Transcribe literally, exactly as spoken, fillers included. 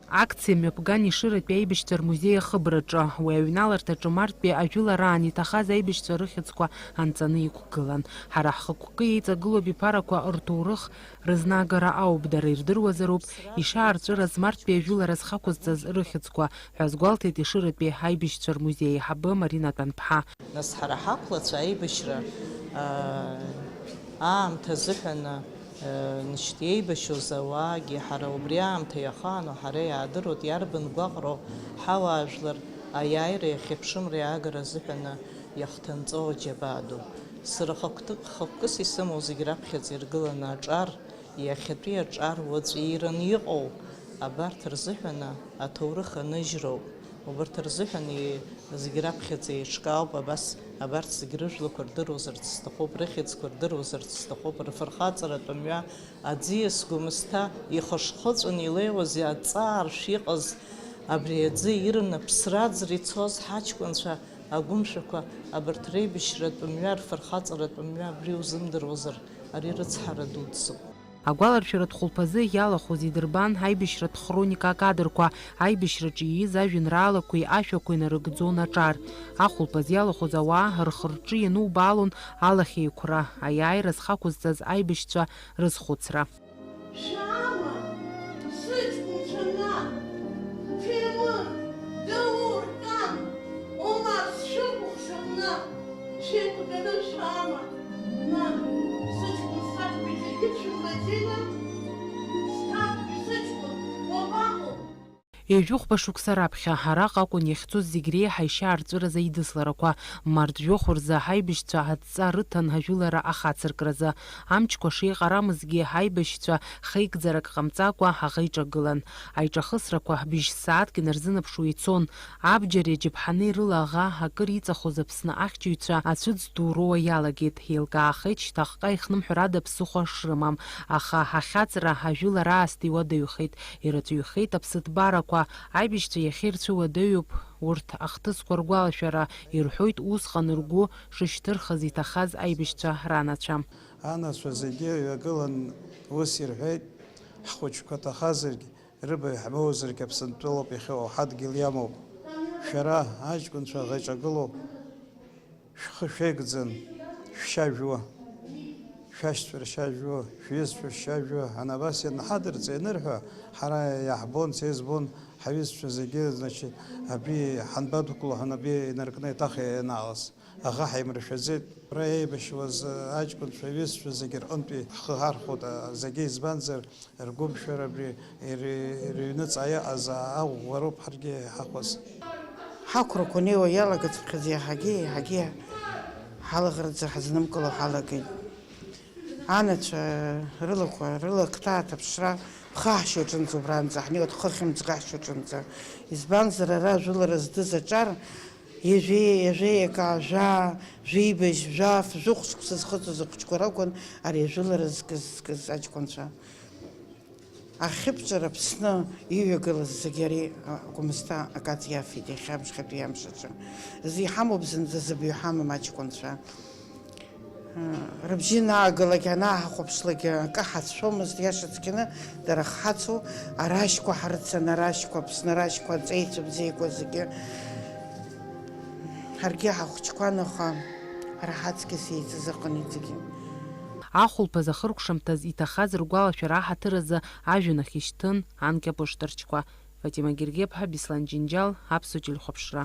Акциа мҩаԥган Ешыратәи аибашьцәа рмузеи ахыбраҿы. Уи аҩналарҭаҿы мартәи ажәылараан иҭахаз аибашьцәа рыхьӡқәа анҵаны иқәгылан. Ҳара ҳхықәкы еиҵагылоу абиԥарақәа рҭоурых рызнагара ауп, дара ирдыруазароуп ишаарҵәыраз мартәи ажәылара зхақәызҵаз рыхьӡқәа, ҳәа азгәалҭеит Ешыратәи аибашьцәа рмузеи аиҳабы Марина Тәанԥҳа. Нас ҳара ҳақәлацәа аибашьра, аа, аамҭа азыҳәаны, Ншьҭ еибашьуаз ауаагьы ҳара убри аамҭа иахаану ҳара иаадыруеит, иарбан гәаҟроу ҳауаажәлар аиааира иахьеиԥшымра иаагара азыҳәаны иахҭанҵоу аџьабаа ду. Сара хықәкы-, хықәкыс исымоу зегь раԥхьаӡа иргыланы аҿар, иахьатәи аҿар уаҵәы иираны иҟоу абарҭ рзыҳәаны аҭоурых аныжьроуп. Убарҭ рзыҳәан зегь раԥхьаӡа еиҿкаауп, абас абарҭ зегь рыжәлақәа рдыруазарц сҭахуп, рыхьӡқәа рдыруазарц сҭахуп, рфырхаҵаратә мҩа, аӡиас Гәымсҭа ихышхыҵәан илеиуаз аҵааршә иҟаз абри аӡы ирны ԥсра-ӡра ицоз ҳаҷкәынцәа агәымшәақәа, абарҭ реибашьратә мҩа, рфырхаҵаратә мҩа абри узымдыруазар, ари рыцҳара дуӡӡоуп. Агәаларшәаратә хәылԥазы иалахәыз идырбан аибашьратә хроника акадрқәа, аибашьраҿы ииз ажәеинраалақәеи ашәақәеи нарыгӡон аҿар. Ахәылԥаз иалахәыз ауаа рхы-рҿы ианубаалон алахьеиқәра, аиааира зхақәызҵаз аибашьцәа рызхәыцра. Шәаама, сыҷкәынцәа, нан, Ҭемыр, Даур, Кан, Омар, сшәыкәыхшоуп, нан, шәеиқәтәаны шәаама, нан, сыҷкәын сҭакәи џьаргьы дшәымбаӡеи, нан? Сҭакәи сыҷкәын, уабаҟоу? Ҩажәихәба шықәса раԥхьа араҟа акәын иахьцоз зегь реиҳа ишьаарҵәыраз аидысларақәа. Март жәохә рзы аибашьцәа адҵа рыҭан ажәылара ахацыркразы. Амчқәа шеиҟарамызгьы, аибашьцәа хеигӡарак ҟамҵакәа аӷа иҿагылан. Аиҿахысрақәа быжь ссааҭк инарзынаԥшуа ицон. Абџьари аџьаԥҳани рыла аӷа акыр иҵахоз Аԥсны ахьчаҩцәа ацәыӡ ду роуа иалагеит. Еилкаахеит шьҭахьҟа ихнымҳәрада ԥсыхәа шрымам, аха ахьаҵра ажәылара аасҭа иуадаҩхеит. Ирацәаҩхеит аԥсыҭбарақәа, аибашьцәа иахьа ирцәыуадаҩуп урҭ ахҭысқәа ргәалашәара, ирҳәоит усҟан ргәы шышьҭырхыз иҭахаз аибашьцәа ранацәа. Анацәа зегьы ҩагылан ус ирҳәеит, ҳхәыҷқәа ҭахазаргь, рыбаҩ ҳмоузаргь Аԥсынтәылоуп иахьыҟоу, ҳадгьыл иамоуп. Шәара, аҷкәынцәа ӷеиҿагылоу, шәхы шәеигӡан, шәшьа жәуа, шәашьцәа ршьа жәуа, шәҩызцәа ршьа жәуа, ана абас ианҳадырҵа, ианырҳәа, ҳара иаҳбон, са избон, ҳаҩызцәа зегьы, значит, абри ҳанбадәықәло ҳәа абри инаркны еиҭах ианаалаз. Аӷа ҳаимыршәаӡеит. Ара еибашьуаз аҷкәынцәа, аҩызцәа зегьы рҟынтәи ҳхы ҳархәоит, а, зегьы, избанзар, ргәымшәара абри ири-, ирыҩныҵҟа иҟаз аӷәӷәа роуп ҳаргьы иҳахәаз. Ҳақәрақәа неиуа иалагацыԥхьаӡа иаҳагьы, иаҳагьы ҳалаӷырӡ ҳазнымкыло ҳалагеит. Анацәа рылақәа, рылакҭа аҭаԥшра ԥхаҳшьо аҿынӡа убранӡа ҳнеиуеит, хыхьымӡӷ аҳшьо аҿынӡа. Избанзар, ара жәылара здыз аҿар, ҩажәеи, ҩажәеи акы, жәаа, жәибжь, жәаф, жәохә шықәса зхыҵуаз ахәыҷқәа ракәын ари ажәылара зкыз, зкыз аҷкәынцәа. Ахьыԥҵәара Аԥсны иҩагылаз зегьы ари, а, Гәымсҭа акаҵ иафеит иахьа амшхатәи амш аҿы. Зы иҳамоуп зынӡа, зыбаҩ ҳамам аҷкәынцәа. Рыбжьы анаагалак, анааҳахәаԥшлак, акы ҳацәшәомызт, иаша цқьаны, дара хҳацу, арашьқәа ҳрыцын, арашьқәа, Аԥсны арашьқәа, аҵеицәа бзиақәа зегьы. Ҳаргьы ҳахәыҷқәан, аха ҳара ҳаҵкьыс еицыз ыҟан иҵегьы. Ахәылԥаз ахыркәшамҭаз иҭахаз ргәалашәара аҳаҭыр азы ажәҩан ахь ишьҭын анкьа пыштырчқәа. Фатима Гергеԥҳа, Беслан Џьынџьал, Аԥсуа телехәаԥшра.